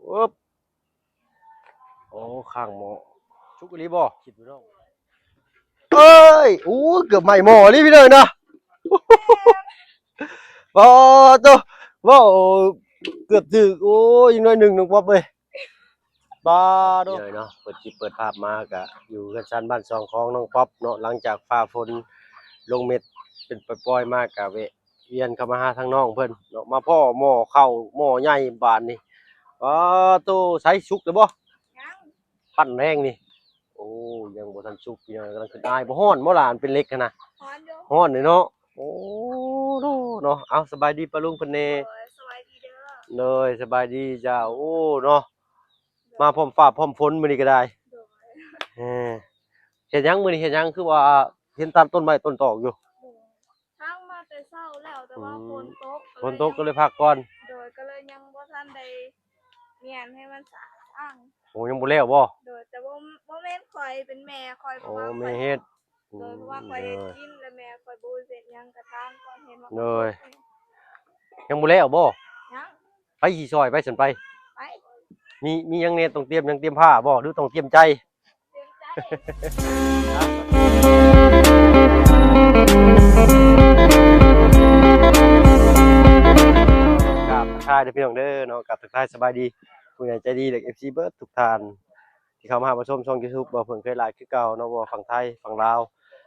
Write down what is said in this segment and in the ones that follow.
ປຶບ ໂອ້ ຂ້າງໝໍ້ ສຸກອີ່ຫຼີບໍ່? ຄິດຢູ່ເນາະ ເອີຍ ໂອ້ ເກືອບໄໝ້ໝໍ້ອີ່ຫຼີພີ່ນ້ອງເນາະ ປາໂຕ ເວົ້າເກືອບຖືກ ໂອ້ຍ ອີກໜ້ອຍໜຶ່ງນ້ອງປັອບເອີຍ ປາໂຕ ເອີຍເນາະ ເປີດຄລິບເປີດພາບມາກະຢູ່ເຮືອນຊານບ້ານຊ່ອງຂອງນ້ອງປັອບເນາະ ຫຼັງຈາກຟ້າຝົນລົງເມັດເປັນປ່ອຍໆ ມາກະແວະ ວຽນເຂົ້າມາຫາທາງນ້ອງເພິ່ນເນາະ ມາພໍ້ໝໍ້ເຂົ້າໝໍ້ໃຫຍ່ບາດນີ້ ປາໂຕ ໃສສຸກແລ້ວບໍ່? ຍັງ ພັນແຮງນີ້ ໂອ້ ຍັງບໍ່ທັນສຸກ ພີ່ນ້ອງ ກຳລັງຂຶ້ນອາຍ ບໍ່ຮ້ອນບໍ່ຫຼານ ເປັນເຫຼັກຫັ້ນນະ? ຮ້ອນຢູ່ ຮ້ອນເດເນາະ ໂອ້ເນາະ ເອົາ ສະບາຍດີປ້າລຸງເພິ່ນແດ່ ໂດຍ ສະບາຍດີເດີ ໂດຍ ສະບາຍດີເຈົ້າ ໂອ້ເນາະ ມາພ້ອມຟ້າພ້ອມຝົນມື້ນີ້ກໍໄດ້ ໂດຍ ເອີ ເຮັດຫຍັງມື້ນີ້ ເຮັດຫຍັງ ຄືວ່າເຫັນຕາມຕົ້ນໄມ້ຕົ້ນຕອກຢູ່? ໂດຍ ທາງມາແຕ່ເຊົ້າແລ້ວ ແຕ່ວ່າ ອືມ ຝົນຕົກ ຝົນຕົກກໍເລີຍພັກກ່ອນ ໂດຍ ກໍເລີຍຍັງບໍ່ທັນໄດ້ມ້ຽນໃຫ້ມັນສະອາດສະອ້າງ ໂອ້ ຍັງບໍ່ແລ້ວບໍ່? ໂດຍ ແຕ່ບໍ່ ບໍ່ແມ່ນຂ້ອຍ ເປັນແມ່ຂ້ອຍ ເພາະວ່າ ໂອ້ ແມ່ເຮັດ ໂດຍ ເພາະວ່າຂ້ອຍເຮັດ ອືມ ກິນ ແລ້ວແມ່ຂ້ອຍບໍ່ເຮັດຫຍັງກະທາງກ່ອນ ເຫັນວ່າ ໂດຍ ຍັງບໍ່ແລ້ວບໍ່? ຍັງ ໃຜຊິຊ່ອຍ ໄປຊັ້ນໄປ ໄປ ມີ ມີຫຍັງແດ່ ຕ້ອງຕຽມຫຍັງ ຕຽມຜ້າບໍ່ ຫຼືຕ້ອງຕຽມໃຈ? ຕຽມໃຈ ກາບທັກທາຍເດີພີ່ນ້ອງເດີເນາະ ກາບທັກທາຍສະບາຍດີຜູ້ໃຫຍ່ໃຈດີ ແລະ ເອັຟຊີ ເບິດທຸກທ່ານ ທີ່ເຂົ້າມາຮັບມາຊົມຊ່ອງຢູທູບ ບໍ່ເພິ່ງເຄີຍຫຼາຍຄືເກົ່າເນາະ ບໍ່ວ່າຝັ່ງໄທ ຝັ່ງລາວ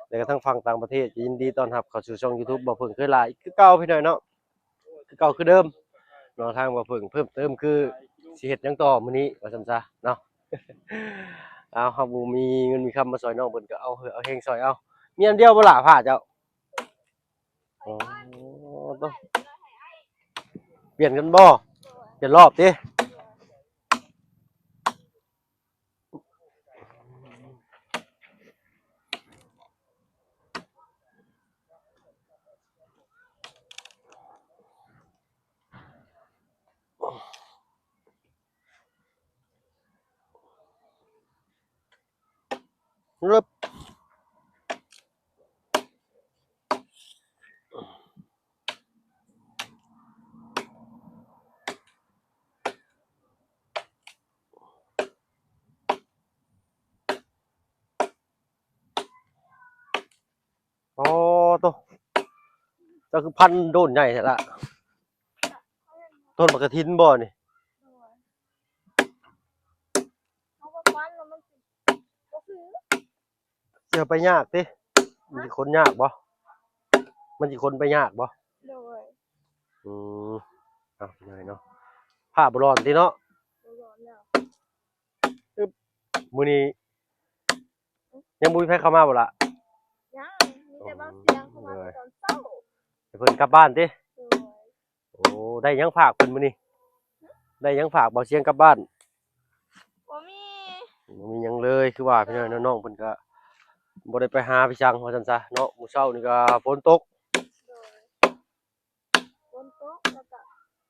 ແລະກະທັງຝັ່ງຕ່າງປະເທດ ກໍຍິນດີຕ້ອນຮັບເຂົ້າສູ່ຊ່ອງຢູທູບ ບໍ່ເພິ່ງເຄີຍຫຼາຍຄືເກົ່າພີ່ນ້ອງເນາະ ຄືເກົ່າຄືເດີມເນາະ ທາງບໍ່ເພິ່ງເພີ່ມເຕີມຄືຊິເຮັດຫຍັງຕໍ່ມື້ນີ້ວ່າຊັ້ນຊະເນາະ ເອົາ ເຮົາບໍ່ມີເງິນມີຄຳມາຊ່ອຍນ້ອງເພິ່ນກໍເອົາເຫື່ອເອົາແຮງຊ່ອຍເອົາ ມີອັນດຽວບໍ່ລະຜ້າເຈົ້າ? ໂອ້ ໂຕ ປ່ຽນກັນບໍ່? ປ່ຽນລອບຕິ? ອໍ ໂຕ ເຈົ້າຄືພັນໂດນໃຫຍ່ແທ້ລະ? ຕົ້ນໝາກກະທິນບໍ່ນີ້? ໂດຍ ເຮົາວ່າພັນແລ້ວມັນຊິບໍ່ຄື ຊິເອົາໄປຍາກຕິ? ມັນຊິຂົນຍາກບໍ່? ມັນຊິຂົນໄປຍາກບໍ່? ໂດຍ ອືມ ເອົາ ພີ່ນ້ອງເນາະ ຜ້າບໍ່ຮ້ອນຕິເນາະ? ບໍ່ຮ້ອນແລ້ວ. ອຶບ ມື້ນີ້ຍັງບໍ່ມີໃຜເຂົ້າມາບໍ່ລະ? ຍັງ ມີແຕ່ບ່າວສຽງເຂົ້າມາແຕ່ຕອນເຊົ້າ ໃຫ້ເພິ່ນກັບບ້ານຕິ? ໂດຍ ໂອ້ ໄດ້ຫຍັງຝາກເພິ່ນມື້ນີ້? ໄດ້ຫຍັງຝາກບ່າວສຽງກັບບ້ານ? ບໍ່ມີ ບໍ່ມີຫຍັງເລີຍ ຄືວ່າພີ່ນ້ອງເນາະ ນ້ອງເພິ່ນກະບໍ່ໄດ້ໄປຫາໄປສັງວ່າຊັ້ນຊະເນາະ ມື້ເຊົ້ານີ້ກະຝົນຕົກ ໂດຍ ຝົນຕົກ ແລ້ວກະ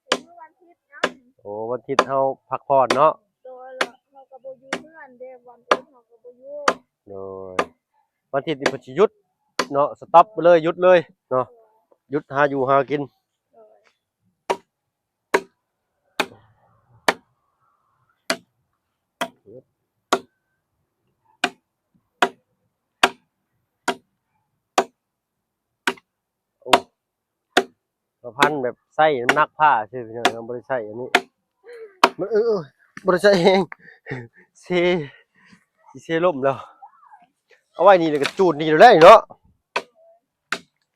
ເປັນມື້ວັນທິດນຳ ໂອ້ ວັນທິດເຮົາພັກຜ່ອນເນາະ ໂດຍ ແລ້ວເຮົາກະບໍ່ຢູ່ເຮືອນເດ້ ວັນອື່ນເຮົາກະບໍ່ຢູ່ ໂດຍ ວັນທິດນີ້ເພິ່ນຊິຢຸດເນາະ ສະຕັອບໄປເລີຍ ຢຸດເລີຍເນາະ ຢຸດຫາຢູ່ຫາກິນ ໂດຍ ໂອ້ ປະພັນແບບໃຊ້ນ້ຳໜັກຜ້າຊື່ພີ່ນ້ອງ ບໍ່ໄດ້ໃຊ້ອັນນີ້ ມັນ ເອີ ເອີ ບໍ່ໄດ້ໃຊ້ແຮງ ເຊ ຊິເຊລົ້ມແລ້ວ ເອົາໄວ້ນີ້ແລ້ວກໍຈູດນີ້ແລ້ວແຫຼະເນາະ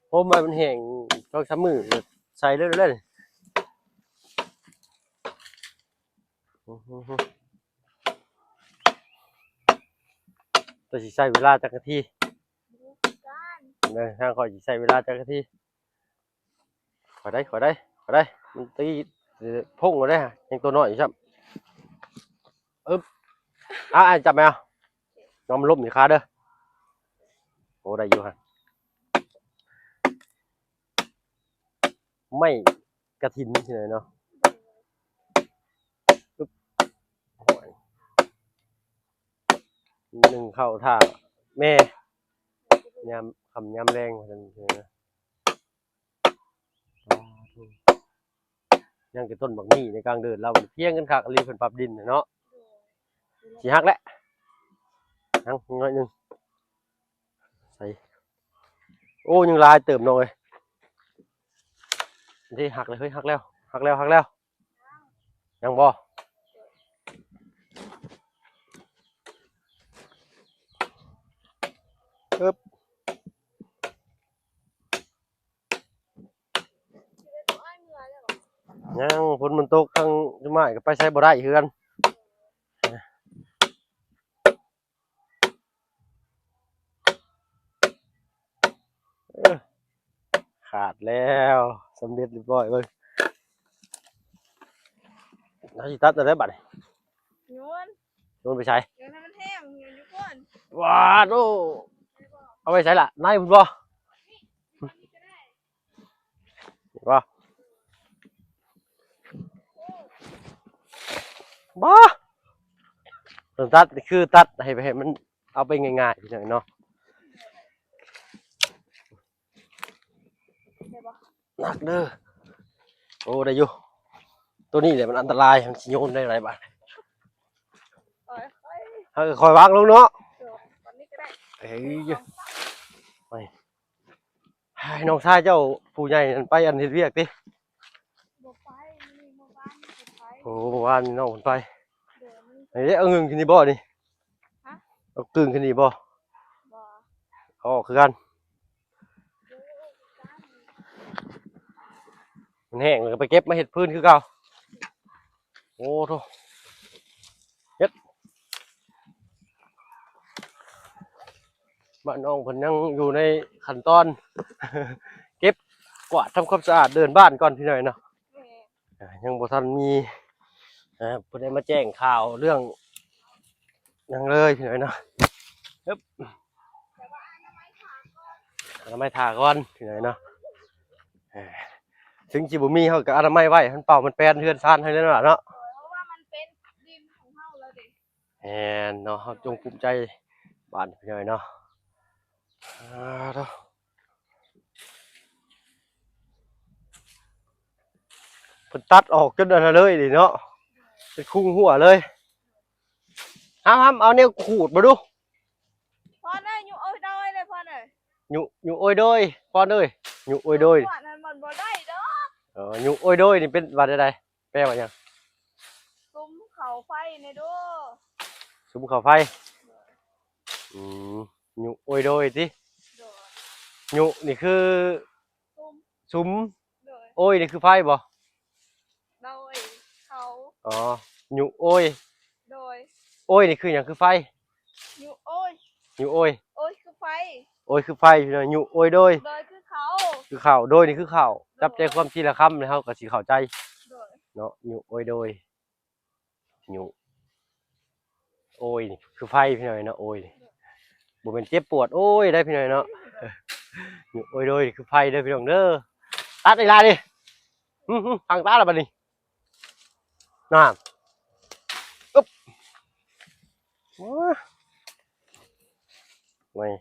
ໂອ້ ມາມັນແຫ້ງສອງສາມມື້ໃສ່ເລີຍແຫຼະ ໂອ້ໂຫ ເຈົ້າຊິໃຊ້ເວລາຈັກນາທີ? ເອີ ທາງຂ້ອຍຊິໃຊ້ເວລາຈັກນາທີ? ຂ້ອຍໄດ້ ຂ້ອຍໄດ້ ຂ້ອຍໄດ້ ມັນຕີ ເອີ ພົງເອົາໄດ້ ຍັງຕົວນ້ອຍຢູ່ຊ້ຳ ອຶບ ອ່າ ອ້າຍຈັບແມວ ນ້ອງມັນລົ້ມຢູ່ຄາເດີ ໂອ້ ໄດ້ຢູ່ຫັ້ນ ໄມ້ກະຖິນ ເນາະ ອຶບ ໂອ້ຍ ໜຶ່ງເຂົ້າຖ້າແມ່ ຍາມຄ່ຳຍາມແລງ ວ່າຊັ້ນເນາະ. ປາໂທ້ ຍັງແຕ່ຕົ້ນບັກມີໃນກາງເດີ່ນລາວ ພຽງກັນຄັກອີ່ຫຼີ ເພິ່ນປັບດິນເນາະ. ຊິຫັກແລ້ວ ຍັງໜ້ອຍໜຶ່ງ ໃສ່ ໂອ້ ຍັງຫຼາຍເຕີບນ້ອງເອີຍ. ເດ້ ຫັກແລ້ວເຮີ້ຍ ຫັກແລ້ວ ຫັກແລ້ວ ຫັກແລ້ວ. ຍັງບໍ່? ເອີບ ຍັງ ຝົນມັນຕົກ ທາງຈຸມາຍກໍໄປໃສບໍ່ໄດ້ເຮືອນ. ເອີ ຂາດແລ້ວ ສຳເລັດຮຽບຮ້ອຍເບິ່ງ. ເຮົາຊິຕັດອັນໃດບັດນີ້? ໂຍນ ໂຍນໄປໃສ? ໂຍນໃຫ້ມັນແຫ້ງ ໂຍນຢູ່ພຸ້ນ. ວ້າໂທ້ ເອົາໄວ້ໃສລະ? ໃນພຸ້ນບໍ່? ເຫັນບໍ່? ບໍ່ ຕ້ອງຕັດ ຄືຕັດໃຫ້ ໃຫ້ມັນເອົາໄປງ່າຍໆ ພີ່ນ້ອງເນາະ. ໄດ້ບໍ່? ໜັກເດີ. ໂອ້ ໄດ້ຢູ່. ໂຕນີ້ແຫຼະມັນອັນຕະລາຍ ມັນຊິໂຍນໄດ້ຫຼາຍບາດ. ເຮົາກໍຄ່ອຍວາງລົງເນາະ. ເອີຍ ໃຫ້ນ້ອງຊາຍເຈົ້າຜູ້ໃຫຍ່ນັ້ນໄປອັນເຮັດວຽກຕິ? ບໍ່ໄປ ມື້ນີ້ ມື້ວານນີ້ໄປ. ໂອ້ ມື້ວານນີ້ນ້ອງເພິ່ນໄປ. ໂດຍ ເອີ ເອົາເງິນຂຶ້ນນີ້ບໍ່ນີ້? ຮະ? ເອົາກຶ່ງຂຶ້ນນີ້ບໍ່? ບໍ່ ເອົາອອກຄືກັນ. ມັນແຫ້ງແລ້ວກໍໄປເກັບມາເຮັດພື້ນຄືເກົ່າ. ໂອ້ໂທ້ ເຮັດ ບ້ານນ້ອງເພິ່ນຍັງຢູ່ໃນຂັ້ນຕອນເກັບກວາດທຳຄວາມສະອາດເດີ່ນບ້ານກ່ອນ ພີ່ນ້ອງເນາະ. ແມ່ນ. ອ່າ ຍັງບໍ່ທັນມີ ອ່າ ຜູ້ໃດມາແຈ້ງຂ່າວເລື່ອງຫຍັງເລີຍ ພີ່ນ້ອງເນາະ. ອະນາໄມຖ້າກ່ອນ ພີ່ນ້ອງເນາະ. ເອີ ເຖິງຊິບໍ່ມີ ເຮົາກໍອະນາໄມໄວ້ ມັນເປົ່າມັນແປນເຮືອນຊານໃຫ້ແລ້ວເນາະ. ເພາະວ່າມັນເປັນດິນຂອງເຮົາແລ້ວເດ້. ແມ່ນເນາະ ເຮົາຈົ່ງພູມໃຈບ້ານ ພີ່ນ້ອງເນາະ. ອ່າ ໂທ້ ເພິ່ນຕັດອອກຈົນອັນນັ້ນເລີຍນີ້ເນາະ ເປັນຄຸງຫົວເລີຍ. ຫ້າມໆ ເອົາແນວຂູດມາດູ. ພອນເອີຍ ຍຸໂອຍໂດຍເລີຍ ພອນເອີຍ. ຍຸ ຍຸໂອຍໂດຍ ພອນເອີຍ ຍຸໂອຍໂດຍ. ຂວດນັ້ນມັນບໍ່ໄດ້ດອກ. ເອີ ຍຸໂອຍໂດຍນີ້ເປັນວ່າແນວໃດ? ແປວ່າຫຍັງ? ສຸມເຂົ້າໄຟແດ່ເດີ້. ສຸມເຂົ້າໄຟ. ອືມ ຍຸໂອຍໂດຍຕິ? ໂດຍ. ຍຸນີ້ຄື ສຸມ ສຸມ. ໂດຍ. ໂອຍນີ້ຄືໄຟບໍ່? ໂດຍ ເຂົ້າ. ອໍ ຍຸໂອຍ. ໂດຍ. ໂອຍນີ້ຄືຫຍັງ? ຄືໄຟ? ຍຸໂອຍ. ຍຸໂອຍ. ໂອຍຄືໄຟ. ໂອຍຄືໄຟ ພີ່ນ້ອງ. ຍຸໂອຍໂດຍ. ໂດຍ ຄືເຂົ້າ. ຄືເຂົ້າ. ໂດຍນີ້ຄືເຂົ້າ. ໂດຍ. ຈັບໃຈຄວາມທີລະຄຳແລ້ວເຮົາກໍຊິເຂົ້າໃຈ. ໂດຍ. ເນາະ ຍຸໂອຍໂດຍ. ຍຸ ໂອຍນີ້ຄືໄຟ ພີ່ນ້ອງເນາະ. ໂອຍນີ້ ບໍ່ແມ່ນເຈັບປວດໂອຍໄດ໋ ພີ່ນ້ອງເນາະ. ຍຸໂອຍໂດຍນີ້ຄືໄຟເດີ ພີ່ນ້ອງເດີ. ຕັດອີກລະນີ້. ຫຶ ຫຶ ພັງຕາລະບັດນີ້. ນັ້ນ ອຶບ ໂອ້ຍ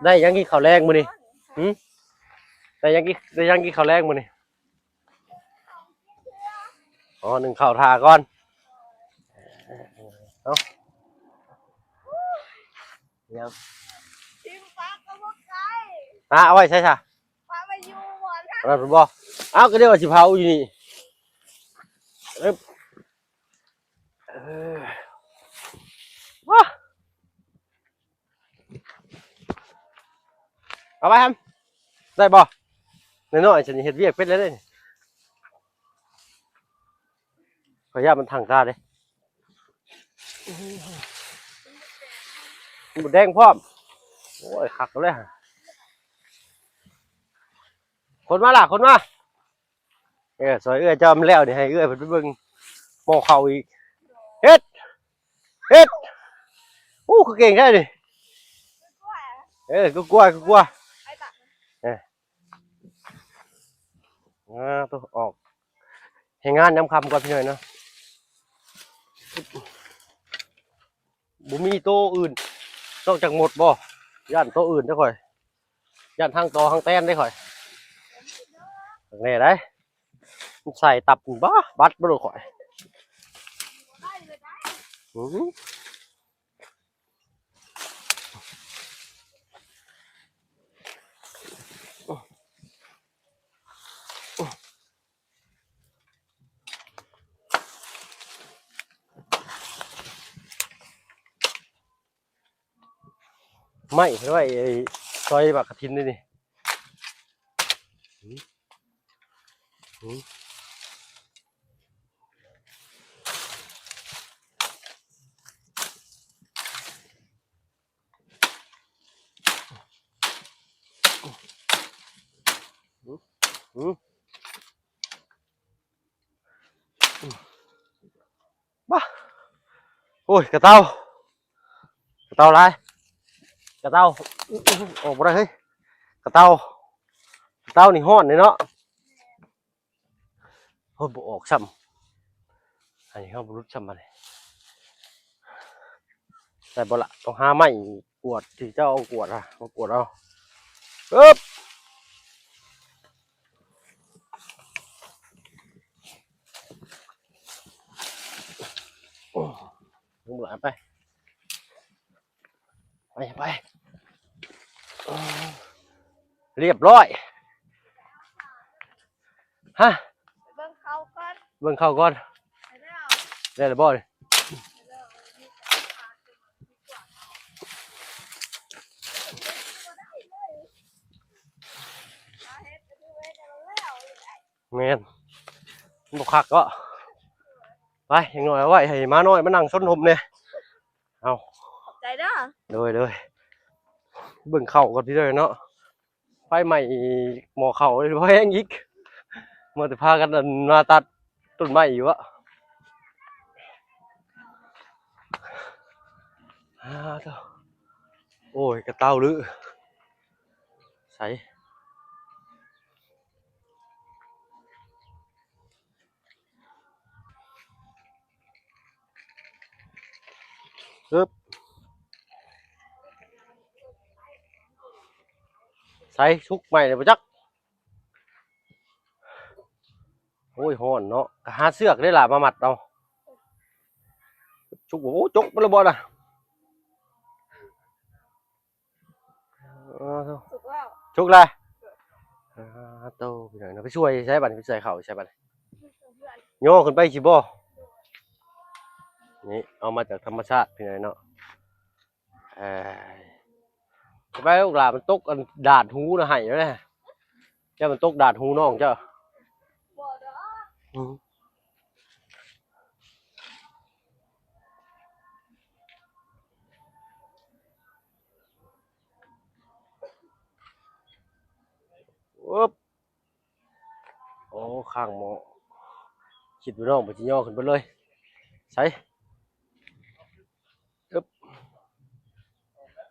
ໄດ້ຫຍັງກິນເຂົ້າແລງມື້ນີ້? ຫຶ ໄດ້ຫຍັງກິນ ໄດ້ຫຍັງກິນເຂົ້າແລງມື້ນີ້? ອໍ ໜຶ້ງເຂົ້າຖ້າກ່ອນ. ເອົາ ຫຍັງ? ທີມປາກກໍບໍ່ໄກ. ຫາເອົາໄວ້ໃສຊະ? ປາກໄວ້ຢູ່ບ່ອນນັ້ນ ອັນນັ້ນພຸ້ນບໍ່? ເອົາ ກໍເດວ່າຊິເຜົາຢູ່ນີ້. ເອີ ເອີ ວ້າ ເອົາໄວ້ຫັ້ນ ໄດ້ບໍ່? ນ້ອຍໆ ຊິເຮັດວຽກເປັນແລ້ວເດ້. ຂ້ອຍຢ້ານມັນທັງຕາເດ້. ໝົດແດງພ້ອມ. ໂອ້ຍ ຄັກແລ້ວ. ຄົນມາລະ ຄົນມາ. ເອີ ຊ່ອຍເອື້ອຍຈອມແລ້ວນີ້ ໃຫ້ເອື້ອຍເພິ່ນໄປເບິ່ງໝໍ້ເຂົ້າອີກ. ເຮັດ ເຮັດ. ໂອ້ ຄືເກັ່ງແທ້ນີ້. ເອີ ກະກົວ ກະກົວ. ເອີ ອ່າ ໂຕ ອອກແຮງງານຍາມຄ່ຳກ່ອນພີ່ນ້ອງເນາະ. ບໍ່ມີໂຕອື່ນນອກຈາກໝົດບໍ່? ຢ້ານໂຕອື່ນເດ້ຂ້ອຍ ຢ້ານທັງຕໍທັງແຕນເດ້ຂ້ອຍ. ແນ່ໄດ໋ ມັນໃສ່ຕັບບໍ່ ບັດບໍ່ໂດນຂ້ອຍ. ອື ໄມ້ເພິ່ນໄວ້ ໄອ້ ຊອຍໝາກກະທິນນີ້ ນີ້. ບາ ໂອ້ຍ ກະເຕົາ ກະເຕົາຫຼາຍ ກະເຕົາ ອອກບໍ່ໄດ້ເຮີ້ຍ ກະເຕົາ ກະເຕົານີ້ຮ້ອນເດ້ເນາະ. ໂອ້ຍ ບໍ່ອອກຊ້ຳ ອັນນີ້ເຮົາບໍ່ຫຼຸດຊ້ຳບາດນີ້ ໄດ້ບໍ່ລະ? ຕ້ອງຫາໄມ້ກວດທີ່ເຈົ້າເອົາກວດ ມາກວດເອົາ ເອີບ ລົງຫຼາຍໄປ ໄປ ໄປ ຮຽບຮ້ອຍ ຮະ ເບິ່ງເຂົ້າກ່ອນ ເບິ່ງເຂົ້າກ່ອນ ໄດ້ແລ້ວ ໄດ້ແລ້ວບໍ່ນີ້? ແມ່ນ ມັນບໍ່ຄັກເນາະ ໄປ ຢ່າງໜ້ອຍເອົາໄວ້ໃຫ້ໝານ້ອຍມານັ່ງຊົນຮົ່ມແດ່. ເອົາ ຂອບໃຈເດີ ໂດຍ ໂດຍ ເບິ່ງເຂົ້າກ່ອນພີ່ເດີເນາະ ໄຟໄໝ້ໝໍ້ເຂົ້າບໍ່ແຮງອີກ ມັວແຕ່ພາກັນ ອັນ ມາຕັດຕົ້ນໄມ້ຢູ່ເບາະ ອາ ໂທ້ ໂອ້ຍ ກະເຕົາຫຼື ໃສ ເອີບ ໃສ ສຸກໃໝ່ແລ້ວບໍ່ຈັກ ໂອ້ຍ ຮ້ອນເນາະ ກະຫາເຊືອກເດ້ລະມາມັດເອົາ ສຸກບໍ່ ໂອ້ ຈົກໄປແລ້ວບໍ່ນະ? ເອີ ສຸກແລ້ວ ສຸກແລ້ວ ເອີ ໂຕ ພີ່ນ້ອງເນາະ ໄປຊ່ວຍໃສບັດນີ້ ໄປຊ່ວຍເຂົາໃສບັດນີ້ ຍໍຂຶ້ນໄປຊິບໍ່ ນີ້ເອົາມາຈາກທຳມະຊາດ ພີ່ນ້ອງເນາະ ເອີ ໄປລູກຫຼານ ມັນຕົກອັນດາດຫູນະ ໃຫ້ແລ້ວນະ ຢ່າມັນຕົກດາດຫູນ້ອງເຈົ້າ ບໍ່ດອກ ອື ໂອ້ ໂອ້ ຂ້າງໝໍ້ ຄິດວ່ານ້ອງເພິ່ນຊິຍໍຂຶ້ນເບິດເລີຍ ໃສ ອຶບ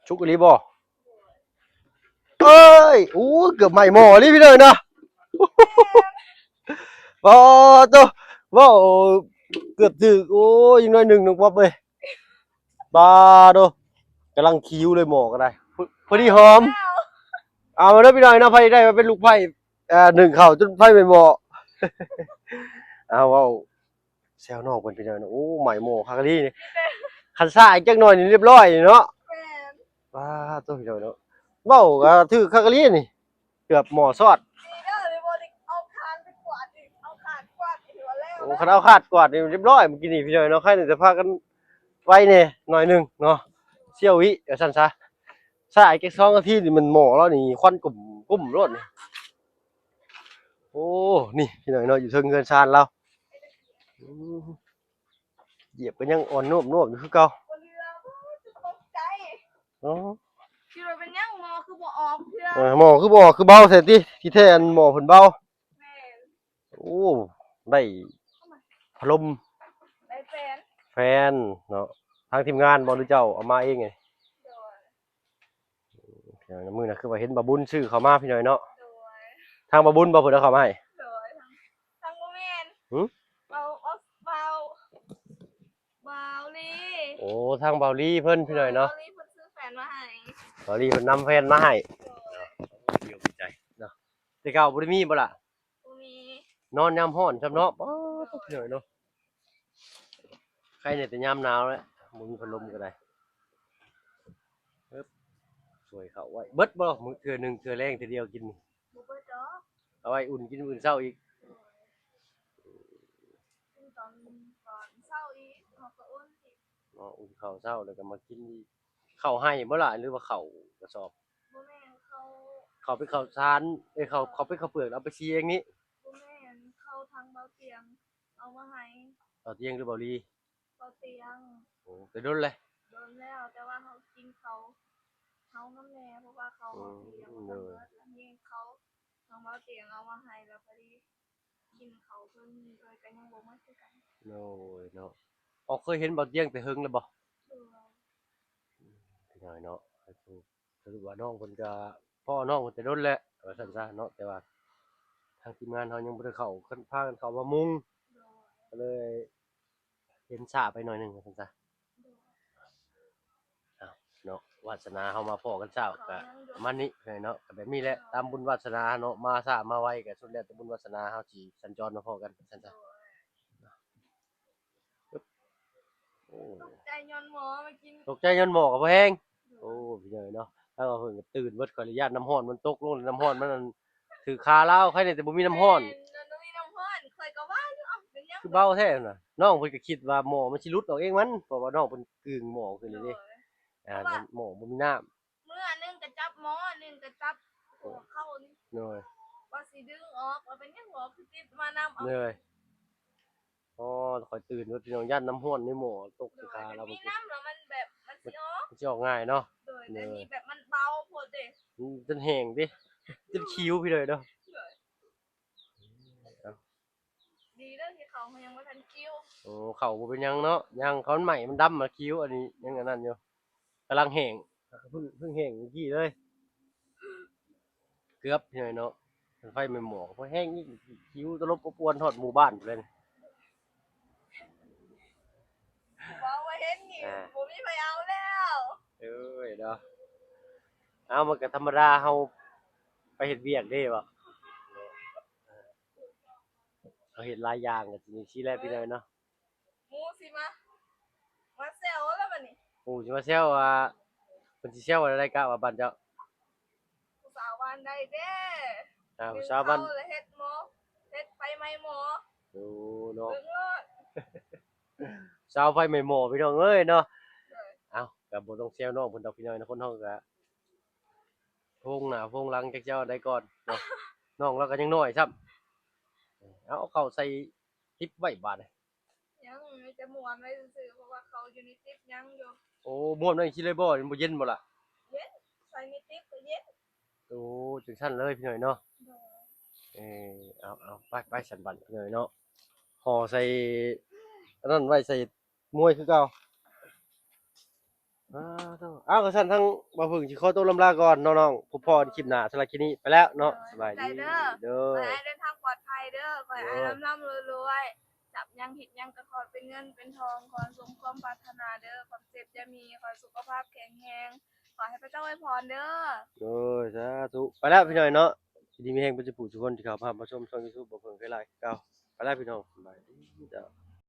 ສຸກອີ່ຫຼີບໍ່? ເອີຍ ໂອ້ຍ ເກືອບໄໝ້ໝໍ້ອີ່ຫຼີພີ່ນ້ອງເນາະ ປາໂຕ ເວົ້າເກືອບຖືກ ໂອ້ຍ ອີກໜ້ອຍໜຶ່ງນ້ອງປັອບເອີຍ ປາໂຕ ກຳລັງຄິວເລີຍໝໍ້ກໍໄດ້ ພໍ ພໍດີຫອມ ເອົາມາເດີພີ່ນ້ອງເນາະ ໃຜຢາກໄດ້ມາເປັນລູກໃພ້ ເອີ ໜຶ້ງເຂົ້າຈົນໄຟໄໝ້ໝໍ້ ເອົາ ເວົ້າ ແຊວນ້ອງເພິ່ນພີ່ນ້ອງເນາະ ໂອ້ ໄໝ້ໝໍ້ຄັກອີ່ຫຼີນີ້ ຄັນຊ້າອີກຈັກໜ້ອຍນີ້ລຽບຮ້ອຍເນາະ ແມ່ນ ປາໂຕ ພີ່ນ້ອງເນາະ ເວົ້າກໍຖືກຄັກອີ່ຫຼີນີ້ ເກືອບໝໍ້ຊອດ ດີເດີ ບໍ່ໄດ້ເອົາຄານໄປກວາດອີກ ເອົາຄານກວາດນີ້ຖືວ່າແລ້ວ ໂອ້ ນະ ຄັນເອົາຄານກວາດນີ້ລຽບຮ້ອຍ ມື້ກີ້ນີ້ພີ່ນ້ອງເນາະ ໃຄແຕ່ພາກັນໄວແດ່ໜ້ອຍໜຶ່ງເນາະ ສ່ຽວວິວ່າຊັ້ນຊະ ຊ້າອີກຈັກສອງນາທີນີ້ມັນໝໍ້ລາວນີ້ຄວັນກຸ້ມໆໂລດນີ້ ໂອ້ ນີ້ພີ່ນ້ອງເນາະ ຢູ່ເທິງເຮືອນຊານລາວ ອື ຢຽບກໍຍັງອ່ອນນວບໆຢູ່ຄືເກົ່າ ບໍ່ເຫຼືອ ໂອ້ ຈະຕົກໃຈ ອໍ ຄິດວ່າເປັນຫຍັງໝໍ້ຄືບໍ່ອອກເທື່ອ ເອີ ໝໍ້ຄືບໍ່ອອກ ຄືເບົາແທ້ຕິ ທີ່ແທ້ອັນໝໍ້ເພິ່ນເບົາ ແມ່ນ ໂອ້ ໄດ້ພັດລົມ ໄດ້ແຟນ ແຟນເນາະ ທາງທີມງານບໍ່ ຫຼືເຈົ້າເອົາມາເອງ? ໂດຍ ມື້ນັ້ນຄືວ່າເຫັນບ່າວບຸນຊື້ເຂົ້າມາພີ່ນ້ອງເນາະ ໂດຍ ທາງບ່າວບຸນບໍ່ເພິ່ນເອົາເຂົ້າມາໃຫ້? ໂດຍ ທາງ ທາງບໍ່ແມ່ນ ຫື ບ່າວ ບ່າວ ບ່າວລີ ໂອ້ ທາງບ່າວລີເພິ່ນພີ່ນ້ອງເນາະ ບ່າວລີເພິ່ນຊື້ແຟນມາໃຫ້ ບ່າວລີເພິ່ນນຳແຟນມາໃຫ້ ໂດຍ ດີອົກດີໃຈເນາະ ແຕ່ເກົ່າບໍ່ໄດ້ມີບໍ່ລະ? ນອນຍາມຮ້ອນຊ້ຳເນາະ. ປ້າດ ໂດຍ ພີ່ນ້ອງເນາະ ໄຄແດ່ແຕ່ຍາມໜາວແຫຼະ ບໍ່ມີພັດລົມກໍໄດ້. ເອີບ ຊ່ວຍເຂົ້າໄວ້ ເບິດບໍ່? ມື້ເທື່ອໜຶ່ງ ເທື່ອແລງເທື່ອດຽວກິນນີ້ ບໍ່ເບິດດອກ ເອົາໄວ້ອຸ່ນກິນມື້ອື່ນເຊົ້າອີກ. ໂດຍ ກິນຕອນ ຕອນເຊົ້າອີກ ເຮົາກໍອຸ່ນອີກເນາະ ອຸ່ນເຂົ້າເຊົ້າແລ້ວກໍມາກິນອີກ. ເຂົ້າໄຮ່ບໍ່ລະ ຫຼືວ່າເຂົ້າກະສອບ? ບໍ່ແມ່ນ ເຂົ້າ ເຂົ້າເປັນເຂົ້າສານ ເອີຍ ເຂົ້າ ເຂົ້າເປັນເຂົ້າເປືອກ ເອົາໄປສີເອງນີ້? ບໍ່ແມ່ນ ເຂົ້າທາງເບົາຕຽງເອົາມາໃຫ້. ເບົາຕຽງ ຫຼືເບົາລີ? ເບົາຕຽງ. ໂອ້ ແຕ່ດົນແລ້ວ? ດົນແລ້ວ ແຕ່ວ່າເຮົາກິນເຂົ້າເຮົານຳແດ່ ເພາະວ່າເຂົ້າເຮົາ ອືມ ເສຍໝົດ ໂດຍ ແລ້ວມີເຂົ້າທາງເບົາຕຽງເອົາມາໃຫ້ ແລ້ວພໍດີ ກິນເຂົ້າເພິ່ນເລີຍ ກໍຍັງບໍ່ໝົດຄືກັນ. ໂດຍເນາະ. ອອກ ເຄີຍເຫັນເບົາຕຽງແຕ່ເຫິງແລ້ວບໍ່? ໂດຍ. ອືມ ພີ່ນ້ອງເນາະ ສະຫຼຸບວ່ານ້ອງເພິ່ນກໍ ພໍ່ນ້ອງເພິ່ນແຕ່ດົນແລ້ວ ວ່າຊັ້ນຊະເນາະ ແຕ່ວ່າທາງທີມງານເຮົາຍັງບໍ່ໄດ້ເຂົ້າ ພາກັນເຂົ້າມາມຸງ ໂດຍ ກໍເລີຍເຫັນຊ້າໄປໜ້ອຍໜຶ່ງ ວ່າຊັ້ນຊະ. ໂດຍ. ອ້າວ ເນາະ ວາດສະໜາເຮົາມາພໍ້ກັນເຊົ້າ ກໍປະມານນີ້ເນາະ ກໍແບບນີ້ແຫຼະ ຕາມບຸນວາດສະໜາເນາະ ມາຊ້າມາໄວ ກໍສຸດແລ້ວແຕ່ບຸນວາດສະໜາເຮົາຊິສັນຈອນມາພໍ້ກັນ ວ່າຊັ້ນຊະ. ໂດຍ. ໂອ້ ຕົກໃຈຍ້ອນໝໍມາກິນ ຕົກໃຈຍ້ອນໝໍກໍບໍ່ແຮງ. ໂດຍ. ໂອ້ ພີ່ນ້ອງເນາະ ທາງເຮົາເພິ່ນກໍຕື່ນເບິດ ຂ້ອຍລະຢ້ານນ້ຳຮ້ອນມັນຕົກລົງ ນ້ຳຮ້ອນມັນ ອັນ ຖືກຂາລາວ ໃຄແນ່ແຕ່ບໍ່ມີນ້ຳຮ້ອນ. ແມ່ນ ມັນບໍ່ມີນ້ຳຮ້ອນ ຂ້ອຍກໍວ່າຢູ່ ເອົ້າ ເປັນຫຍັງ ຄືເບົາແທ້ຫັ້ນນະ. ນ້ອງເພິ່ນກໍຄິດວ່າໝໍມັນຊິຫຼຸດອອກເອງມັນ ເພາະວ່ານ້ອງເພິ່ນກຶງໝໍຂຶ້ນເດ້ ໂດຍ ອ່າ ເພາະວ່າ ໝໍບໍ່ມີນ້ຳ. ມື້ໜຶ່ງກໍຈັບໝໍ ໜຶ່ງກໍຈັບຫົວເຂົ້ານີ້ ໂດຍ ວ່າຊິດຶງອອກ ວ່າເປັນຫຍັງໝໍຄືຕິດມານຳ ເອົາ ໂດຍ. ອໍ ຂ້ອຍຕື່ນເບິດ ພີ່ນ້ອງ ຢ້ານນ້ຳຮ້ອນໃນໝໍຕົກໃສ່ຂາລາວ ມັນມີນ້ຳແລ້ວມັນແບບ ມັນຊິອອກ ມັນຊິອອກງ່າຍເນາະ. ໂດຍ ໂດຍ ແຕ່ນີ້ແບບມັນເບົາໂພດເດ້ ອືມ ຈົນແຫ້ງເດ້ ຈົນຂິວ ພີ່ນ້ອງເນາະ. ໂດຍ. ເອົ້າ ດີເດີທີ່ເຂົ້າເຮົາຍັງບໍ່ທັນຂິວ. ໂອ້ ເຂົ້າບໍ່ເປັນຫຍັງເນາະ ຍ່າງເຂົ້າມັນໃໝ່ມັນດຳ ມັນຂິວ ອັນນີ້ຍັງອັນນັ້ນຢູ່ ກຳລັງແຫ້ງ ເພິ່ງ ເພິ່ງແຫ້ງເມື່ອກີ້ເລີຍ. ເກືອບ ພີ່ນ້ອງເນາະ ໄຟໄໝ້ໝໍ້ກໍພໍແຮງອີກ ຂິວຕະຫຼົບອົບອວນຮອດໝູ່ບ້ານພຸ້ນແຫຼະ. ເວົ້າວ່າເຫັນນີ້ ອ່າ ບໍ່ມີໃຜເອົາແລ້ວ. ເອີຍເນາະ ເອົາ ມັນກໍທຳມະດາ ເຮົາໄປເຮັດວຽກເດ້ເບາະ ເຮົາເຮັດຫຼາຍຢ່າງກໍຊິມີຊີ້ແຫຼະ ພີ່ນ້ອງເນາະ. ໝູ່ຊິມາ ມາແຊວແລ້ວບັດນີ້ ໝູ່ຊິມາແຊວວ່າ ເພິ່ນຊິແຊວວ່າໃດ ກະວ່າບ້ານເຈົ້າ ຜູ້ສາວບ້ານໃດເດ້. ອ່າ ຜູ້ສາວບ້ານ ເຂົາລະເຮັດໝໍ ເຮັດໄຟໄໝ້ໝໍ. ໂອ້ເນາະ ເບິ່ງໂລດ ສາວໄຟໄໝ້ໝໍ ພີ່ນ້ອງເອີຍເນາະ. ໂດຍ. ເອົ້າ ກໍບໍ່ຕ້ອງແຊວນ້ອງເພິ່ນດອກ ພີ່ນ້ອງເນາະ ຄົນເຮົາກໍໂພງໜ້າໂພງຫຼັງ ຈັກຊິເອົາອັນໃດກ່ອນເນາະ. ນ້ອງລາວກໍຍັງນ້ອຍຊ້ຳ. ເອົາ ເອົາເຂົ້າໃສ່ຕິບໄວ້ບາດນີ້ ຍັງ ມີແຕ່ມ້ວນໄວ້ຊື່ໆ ເພາະວ່າເຂົ້າຢູ່ໃນຕິບຍັງຢູ່. ໂອ້ ມ້ວນໄວ້ຊີ້ເລີຍບໍ່? ມັນບໍ່ເຢັນບໍ່ລະ? ເຢັນ ໃສ່ໃນຕິບກໍເຢັນ. ໂອ້ ຈັ່ງຊັ້ນເລີຍພີ່ນ້ອງເນາະ. ໂດຍ. ເອີ ເອົາ ເອົາ ໄປ ໄປຊັ້ນບັດ ພີ່ນ້ອງເນາະ ຫໍ່ໃສ່ອັນນັ້ນໄວ້ ໃສ່ມວຍຄືເກົ່າ. ອ້າໂທ້ ເອົາ ກະຊັ້ນທາງບ່າວເຜິ້ງຊິຂໍຕົວລຳລາກ່ອນເນາະນ້ອງ ພົບພໍ້ກັນຄລິບໜ້າ. ສຳລັບຄລິບນີ້ໄປແລ້ວເນາະ. ໂດຍ ສະບາຍດີ ຂອບໃຈເດີ ເດີ ຂໍໃຫ້ອ້າຍເດີນທາງປອດໄພເດີ ຂໍໃຫ້ອ້າຍ ໂດຍ ລ່ຳໆລວຍໆ ຈັບຫຍັງເຮັດຫຍັງກໍຂໍເປັນເງິນເປັນທອງ ຂໍສົມຄວາມປາດຖະໜາເດີ ຄວາມເຈັບຢ່າມີ ຂໍໃຫ້ສຸຂະພາບແຂງແຮງ ຂໍໃຫ້ພະເຈົ້າອວຍພອນເດີ. ໂດຍ ສາທຸ ໄປແລ້ວພີ່ນ້ອງເນາະ ຢູ່ດີມີແຮງເບິດສູ່ຜູ້ສູ່ຄົນທີ່ເຂົ້າມາຮັບມາຊົມຊ່ອງຢູທູບບ່າວເຜິ້ງເຄີຍຫຼາຍຄືເກົ່າ. ໄປແລ້ວພີ່ນ້ອງ ສະບາຍດີເຈົ້າ.